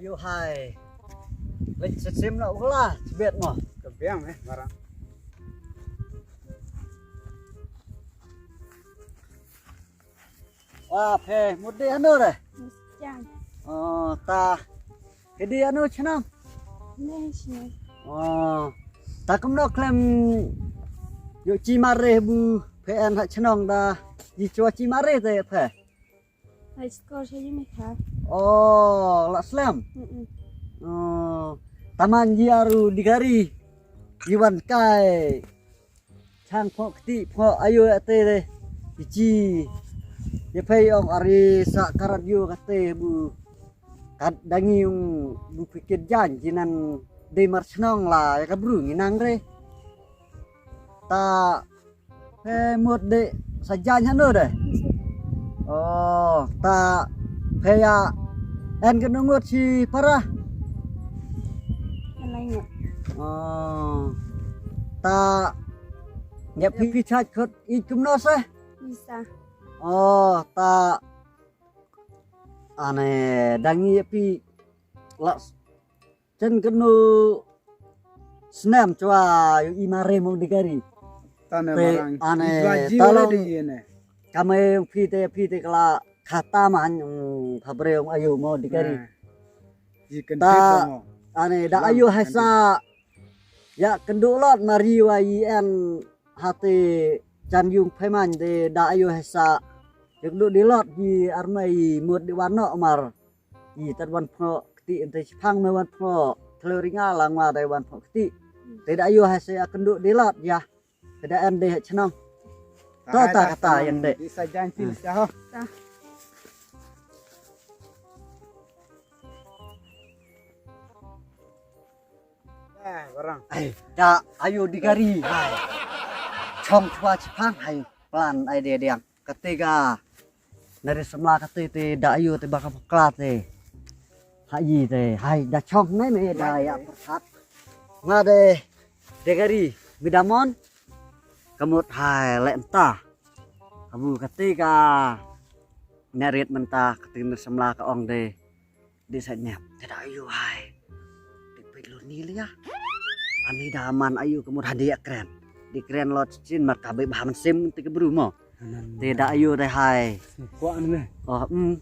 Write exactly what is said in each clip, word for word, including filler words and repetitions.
Ïoh hai. Leit sa sim na u la, sbet mo. Ka biang eh, barang. Wa, phe, mut dei hano re? Jan. Oh, ta. Phe dei hano chnong? Ne, chnong. Oh, ta kumno khlem ïoh chi mare bu phe en ha chnong da. Ji chwa chi mare te phe. High score sa ji me kha. Oh, la slem. Mm-mm. Oh, taman ji aru digari. Ji wan kai. Chang pho kti pho ayo ate de. Ichi. Ye phei ong ari sa karat yo kate bu. Kat dangi ong bu pikir jan jinan de mar chnong la ya kabru ngi nang re. Ta phe mut de sa jan hanu de. Oh, ta phe ya en kenu ngut si para. Alai ngut. Oh, ta ya phi phi chaj khot i kumno se. Isa. Oh, ta ane dangi ya phi la chen kenu snem chwa yu i mare mo digari. Tane te marang. Ane talong. Kamai phi te phi te kala khata man phabre ong ayu mo digari. Ta ane da ayu hasa ya kendu lot mari wa i en hate chan yung pheman de da ayu hasa ya kendu di lot di armai mut di wano mar. Ih, tad wan pho kti ente chipang me wan pho. Thleu ringa la ngwa dai wan pho kti. Te da ayu hai se akendu dilat ya. Te da en de chnong. To ta kata yang de. Di sa jan pil sa ho. Eh, barang. Ai, da ayu digari. Hai. Chong chwa chipang hai. Plan ai de diang. Kate ka nari samla kate te da ayu te baka pakla te. Ha i te hai da chong nai me da ya pyrthat. Nga de degari midamon kamut hai le enta. Abu kate ka narit menta kate nari samla ka ong de. Di sa nyap te da ayu hai. Te pit lu ni lia. Ani da man ayu kemut hadi akren. Di kren lot chin mar ka bai ba man sim te ke bru mo. Te da ayu te hai. Kwa ni me. Oh, mm.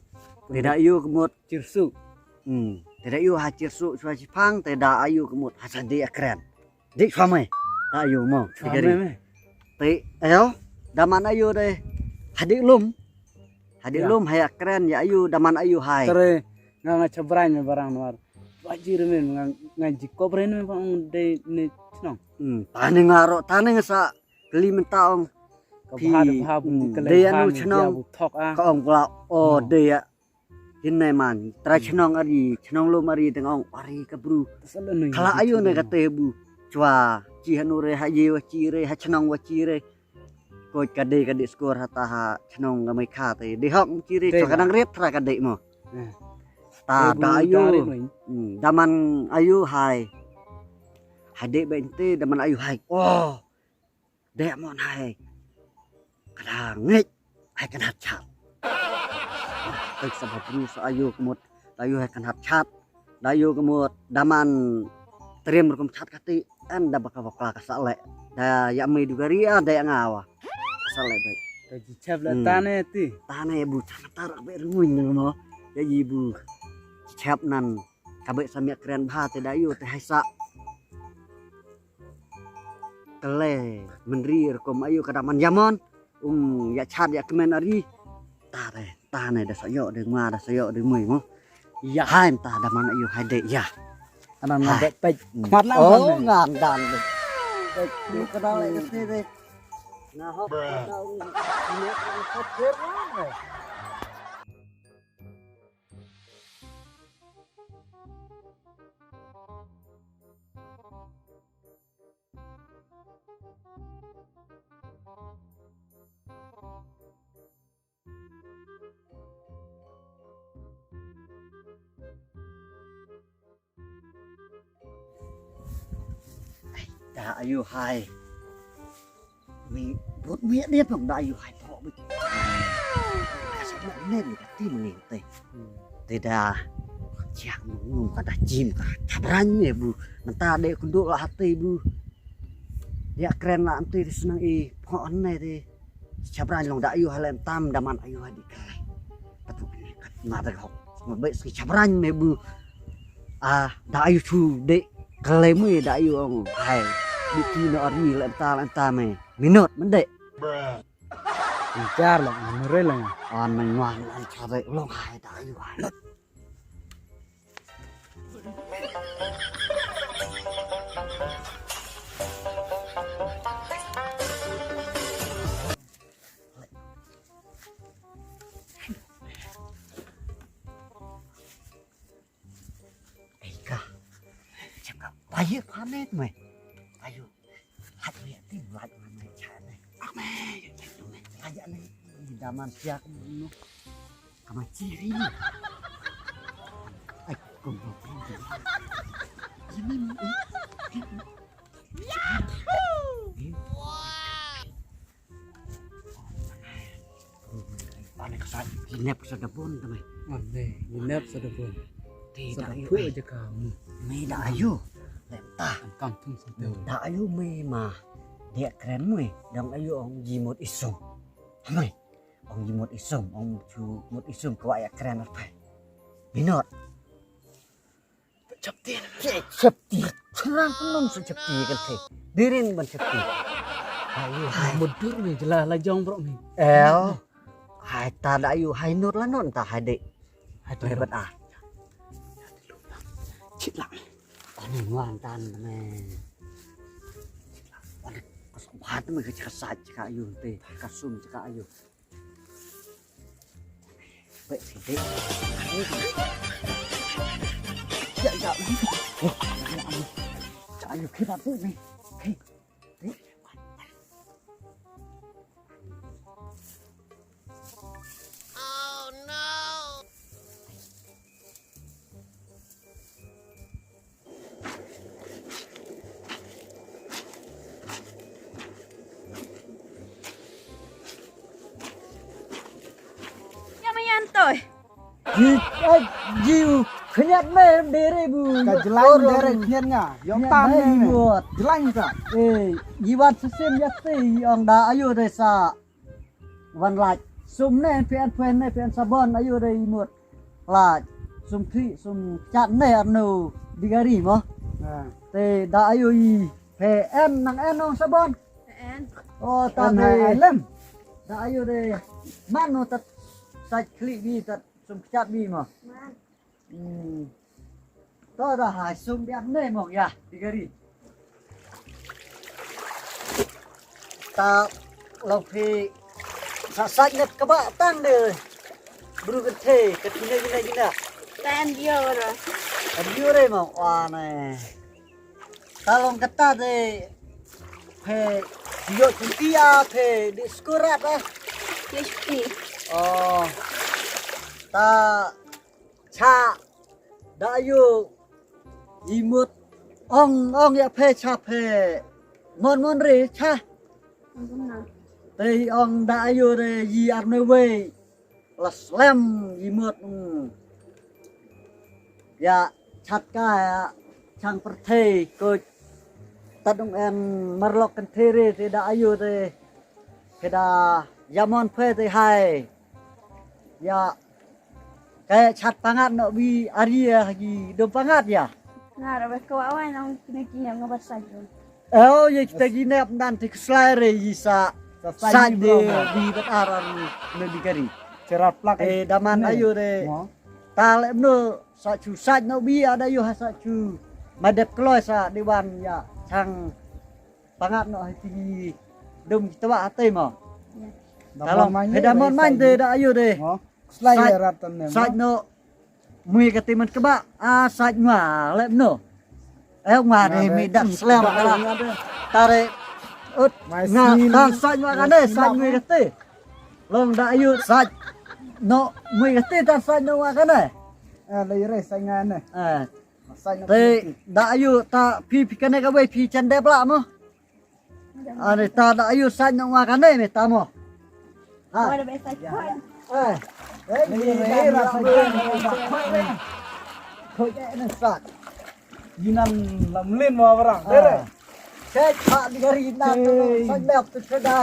Te da ayu kemut. Chirsu. Mm. Te da ayu ha chirsu chwa chipang te da ayu kemut ha sa di akren. Dik famai. Ta ayu mo. Famai me. Te ayo. Daman ayu de. Hadik lum. Hadik lum hai akren ya ayu daman ayu hai. Tere nga nga chabrai me barang nuar. Wajir me nga nga jikop re me bang de ne chnong. Hmm. Tane nga ro tane nga sa keli menta ong. Ka bahar bahar bu kele de anu chnong. Ka ong bla o de ya. Hin nai man, trai chnong ari, chnong lum ari teng ong ari ka bru. Kala ayu ne kate bu. Chwa, chi hanu re ha ye wa chi re, ha chnong wa chi re. Ko ka de ka de skor ha ta ha chnong ka mai kha te. De hok chi re, chwa ka nang ret tra ka de mo. Ta da ayu. Hmm, daman ayu hai. Ha de ba inte daman ayu hai. Oh. Dek mon hai. Kada ngeit hai kan hap chat. Ai sa ba bru sa ayu kemut. Da ayu hai kan hap chat. Da ayu kemut daman trim rukum chat kati. An da baka bakla ka sa lek. Da ya mai du gari ah da ya ngawa. Ka sa lek baik. Ka ji chap la tane ti. Tane bu chat tar abe renguin mo. Ya ji bu chap nan. Ka bek sa miak kren bha te da ayu te hai sa. Kele menri rukom ayu ka daman yamon. Um ya chad ya kemen ari. Ta te ta ne da sa yo de ma da sa yo de mui mo. Ya hai ta daman ayu hai de ya. Anan ngan bek pek. Kmat lang. Oh ngan dan de. Pek tu ka dang le kete de. Nga hok ka dang. Da ayu hai. Mi bot mi dia pang da ayu hai to mi. Ka sa na ne mi ka ti mi te. Te da. Chiang nung nung ka da jim ka. Chabrang ne bu. Nanta de kundu la hati bu. Dia kren la anti di senang i. Pokok ne de. Chabrang long da ayu halem tam daman ayu hadi kai. Patu ne kat mata hok. Semua baik segi chabrang ne bu. Ah, da ayu chu de. Kalai mu da ayu ong. Hai. Di ki no army lem ta lem ta me. Minot mende. Inchar la, mure la. An nang wan an chare long hai da ayu hai. Ei ka. Chaka. Bayu panet me. Ayu. Hai me ti buat me chane. Ame. Aja ne. Daman siak no. Kama ciri. Ai, kumbu. Ini. Yahoo! Wow. Ane ka sa jinep sa da bun ta mai. Ane, jinep sa da bun. Ti da ayu. Aja kamu. Me da ayu. Lem ta. Kam tum sa te. Da ayu me ma. Dia kren me. Dang ayu ong jimut isum. Mai. Ong jimut isum, ong jimut isum ka wa ya kren ar pai. Minot. Chapti. Chapti. Chapti. Chapti kan te. Dirin ban chapti. Ayu, hai mudur ni jela la jong bro ni. El. Hai ta da ayu, hai nur la non ta hai de. Hai tu hebat ah. Chit la. Ani wan tan ne. Ani ka sa bat me ka sa ka ayu te. Ka sum ka ayu. Ïa ma ïan toi. Ji, eh, ji u khniat me dere bu. Ka jlang dere khniat nga. Yong tam me. Jlang ka. Eh, ji wan sesim ya te ong da ayo de sa. Wan laj. Sum ne phi en phi ne phi en sabon ayu de imut. Laj. Sum khri sum chat ne arnu digari mo. Te da ayu i phi en nang en nong sabon. En. O ta de lem. Da ayu de man no tat sait khri bi tat sum chat bi mo. Hmm. To da hai sum biang ne mong ya digari. Ta lo phi sa sa nyet ka ba tang de. Bru ke the ke tine gina gina. Tan dio ra. Tan dio re mong wa ne. Ta long kata de phi dio chunti ya phi di skurat ah. P H P. Oh. Ta cha da ayu imut ong ong ya phe cha phe mon mon re cha. Te ong da ayu re yi ar me wei la slem imut ya chat ka ya chang perthei ko ta dong en marlok kan the re te da ayu te ke da ya mon phe te hai. Ya. Kae chat pangat no bi ari ya gi dom pangat ya. Nga ra ba ko awai nang kine kine nga ba sa jo. Oh ye kita gi nep nan ti keslai re yi sa. Sa de bi bat aran no bi kari. Cerat plak. Eh daman ayo de. Tal em no sa chu sa no bi ada yo ha sa chu. Madep kloi sa dewan ya chang pangat no ha ti dom kita ba atai mo. Talong pedamon man de da ayo de. Slai rat tan ne. Sait no mui ka timan keba a sait ngwa lep no. Eh ngwa de mi dak slem kala. Tare ut nga tan sait ngwa kane sait mui kate. Long da ayu sait no mui kate tan sait no ngwa kane. Eh le re sait ngane. Eh. Te da ayu ta phi phi kane ka wei phi chan dep la mo. Ani ta da ayu sait no ngwa kane me ta mo. Ha. Wala be sait khoi. Eh. Eh, ni ni ra sait khoi. Khoi eh na sak. Yinan lam lin wa barang. Dere. Cek pak di gari na tu. Hey. Soi lep tu ceda.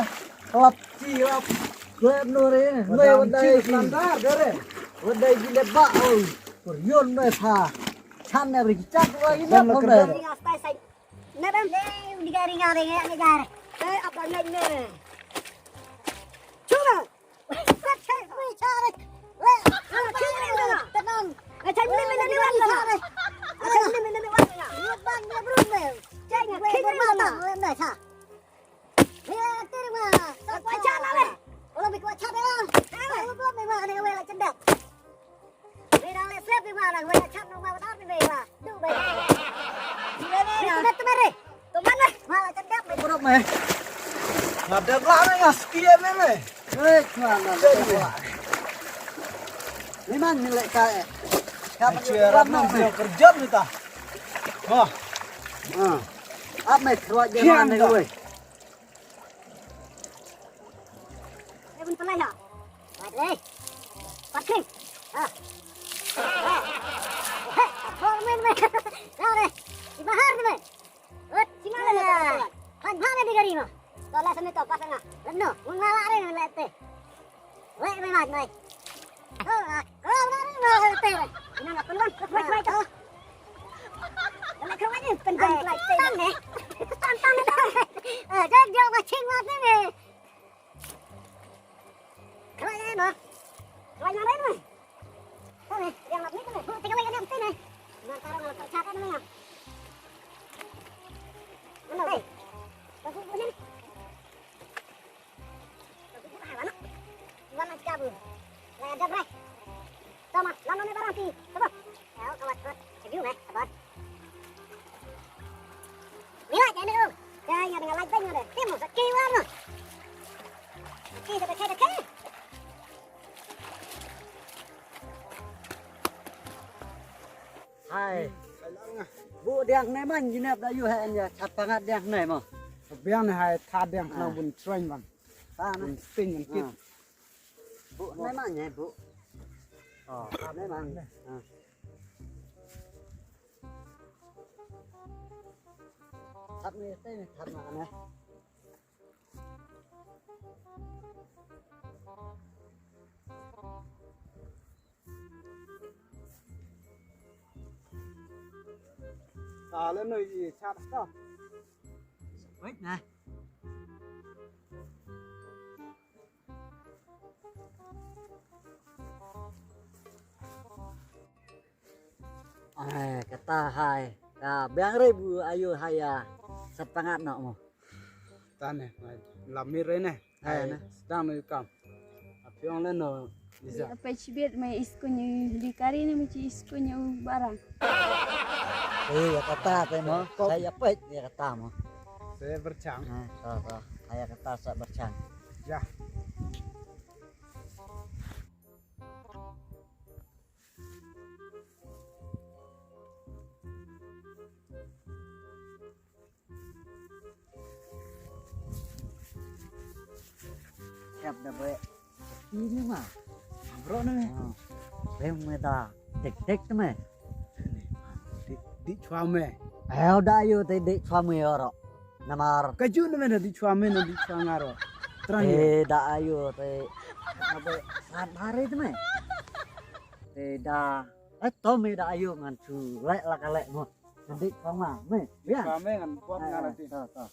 Lap ci lap. Gue nore. Gue wadai ci. Standar dere. Wadai ji leba oi. Kur yun noi pha. Chan na ri cak wa ina pha dere. Ringa stai sai. Na bam le di gari ringa ringa ni jar. Eh apa ngai ne. Cuma. Nga dep lah me nga skia me me. Weh, kena nak. Memang ni lek kai. Ka ram nang sio kerja ni ta. Wah. Ha. Ap me keruat je mana weh. Eh, bun pelai ha. Wah, eh. Pakai. Ha. Ha. Hei, apa main me? Dah deh. Di bahar ni me. Ot, sima la la. Han, han di gari mo. To la sami to pas nga. Leno, mun la la re la te. Weh, me mat mai. Oh, ah, oh, la re la te. Ina la peluang, weh, weh, to. La kawai ni pen pen la te. Tan ne. Tan tan. Eh, jangan dia macam ni. Kawai ni mo. Kawai ni mo. Kawai ni, yang lap ni kawai. Bu, tiga kawai ni mesti ni. Nang tarong nang percaya ni mo. Mana ni? Kau bu ni. Kau bu apa mana? Iwan nak kabu. Lai ada brai. Tama, lama ni barang ti. Tama. Ya, kawat kawat. Segiu ni, sabar. Mila, jangan dulu. Jangan dengan lai tanya deh. Timu sakit warna. Sakit, sakit, sakit. Hai. Bu diang ne man jinep da yu hai anja chat pangat diang ne mo. Biang ne hai tha diang na bun train bang. Ta na. Bun sting bun kit. Bu ne man ne bu. Oh, ne man. Chat ne te ne chat na ne. Sale no i chat ka. Wait na. Ai, kata hai. Ka biang re bu ayu haya. Sat pangat nok mo. Tane, lamir re ne. Hai, hai, ne. Sedang ne kam. Apiong le no. Iza. Apa chibet mai iskun yu di kari ne mai iskun yu barang. Eh, ya kata apa mo? Saya apa ya kata mo? Saya bercang. Ha, to to. Saya kata sa bercang. Ya. Siap dah baik. Ini mah. Bro ni. Bem meta. Dik dik tu meh. Dik dik chua meh. Ayo dah ayo te dik chua meh oro. Namar. Kaju ni meh dik chua meh dik chua ngaro. Terang. Eh dah ayo te. Apa? Sabar itu meh. Te da, eh, to me da ayu ngan chu leh la ka leh mo. Ngan dik kong ma, me. Dik kong ma, me ngan pon ngan dik. To, to.